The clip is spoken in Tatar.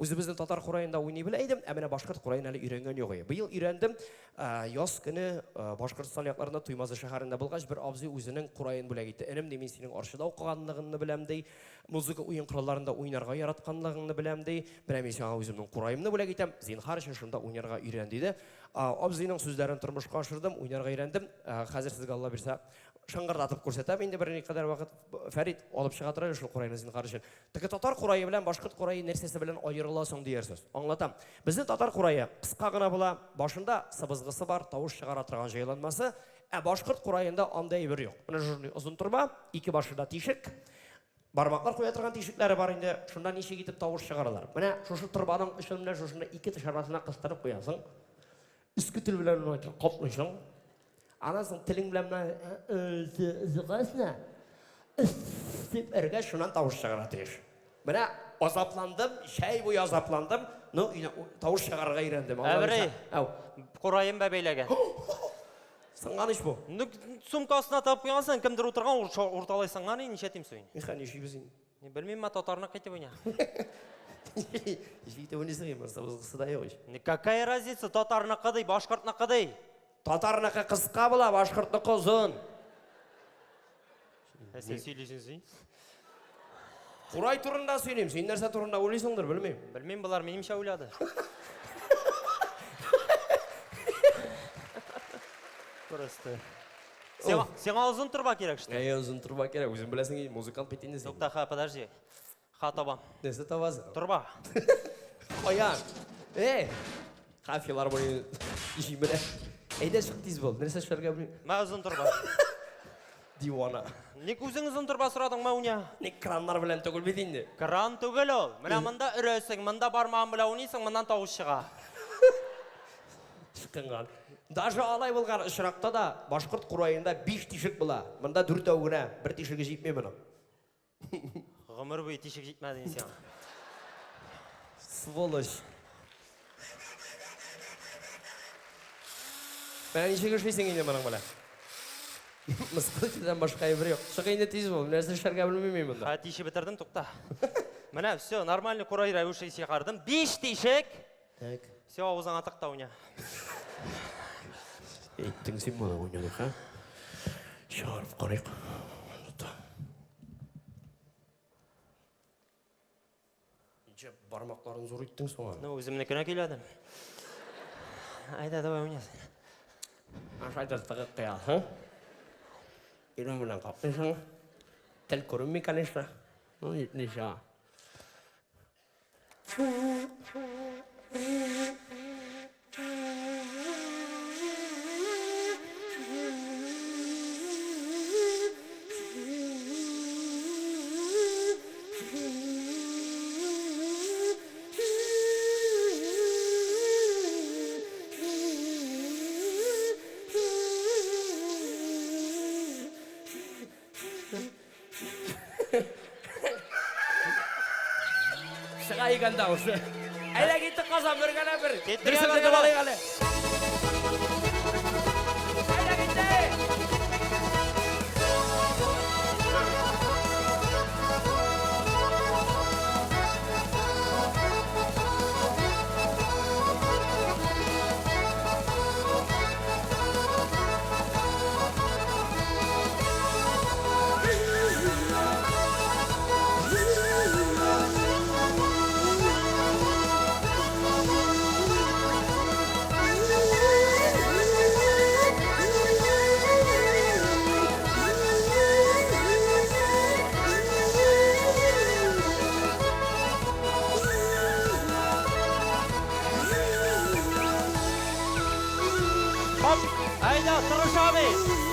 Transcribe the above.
Үзебезнең татар кураенда уйный белә идем, ә менә башкорт кураен әле өйрәнгән юк иде. Быел өйрәндем. Яз көне Башкортстан якларында Туймазы шәһәрендә булгач, бер абзый үзенең кураен бүләк итте. Энем, ди, мин синең Арчада укыганлыгыңны беләм, ди. Музыка уен коралларында уйнарга яратканлыгыңны беләм, ди. Менә мин сиңа үземнең кураемны бүләк итәм. Зинһар өчен шунда уйнарга өйрән, диде. Абзыйның сүзләрен тормышка ашырдым, уйнарга өйрәндем. Хәзер сезгә Алла бирсә, шыңгырдатып күрсәтәм инде берникадәр вакыт. Фәрит, алып чыга тор әле шул курайны зинһар өчен. Теге татар курае белән башкорт курае нәрсәсе белән аерыла соң диярсез. Аңлатам. Безнең татар курае кыска гына була, башында сыбызгысы бар, тавыш чыгара торган җайланмасы. Ә башкорт кураенда андый әйбер юк. Менә шушындый озын торба, ике башында тишек, бармаклар куя торган тишекләре бар инде. Шунда ничек итеп тавыш чыгаралар. Менә шушы торбаның очын менә шушында ике теш арасына кыстырып куясың. Өске тел белән менә каплыйсың. Аннан соң телең белән менә зыгасына дип өргәч, шуннан тавыш чыгарга тиеш. Менә азапландым, чәй буе азапландым, но тавыш чыгарырга өйрәндем. Әбри, кураем бәбәйләгән. Сынган ич бу. Ну, сумка астына тагып куйгансың, кемдер утырган, урталай сынган, нишләтим соң инде? Миха, нишлибез инде? Не белмим, ма татарныкы итеп уйна. Ничек итеп уйныйсың инде, сыбызгысы да юк ич. Какая разница, татарныкы ди, башкортныкы ди. Татарныкы кыска була, башкортныкы озын. Ә син сөйлисең син. Курай турында сөйлим, син нәрсә турында уйлыйсыңдыр, белмим. Белмим, болар минемчә уйлады. Просто. Сиңа, сиңа озын торба кирәк, что ли? Әйе, озын торба кирәк. Үзең беләсең, музыкант бит инде син. Тукта, ха, подожди. Ха табам. Нәрсә табасың? Торба. Каян? Эй! Ха, филармония җимерә. Әйдә чык тиз бул. Нәрсә эшләргә белмим. Мә озын торба. Дивана. Ник үзең озын торба сорадың, Мәүня? Ник краннар белән түгел бит инде. Кран түгел ул. Менә монда өрәсең, монда бармагың белән уйныйсың, моннан тавыш чыга. Чыкынган. Даже алай булган очракта да башкорт кураенда биш тишек була. Монда дүртәү генә, бер тишеге җитми моның. Гомер буе тишек җитмәде инде сиңа. Сволочь. Менә ничек эшлисең инде моның белән? Мыскыл итүдән башка әйбер юк. Чык инде тиз бул, нәрсә эшләргә белмим мин монда. Ха, тишеп бетердем, тукта. Менә, все, нормальный курай рәвеше чыгардым. Биш тишек! Так. Все, авызыңа тык та уйна. Әйттең син моны уйнадык, а? Чыгарып карыйк. Ничә бармакларын зур иттең соң аны? Ну, үземнекенә көйләдем. Әйдә, давай уйнайсың. Ашай да тыгып куясың. Ирен белән каплыйсың. Тел күренми, конечно. Ну, ничего. Чыга икән тавышы. Әйдә киттек Казан бергәләп бер. Киттек, Дөресен бергәләп. алыйк әле. Әйдә киттек. Хоп, әйдә, тырышабыз.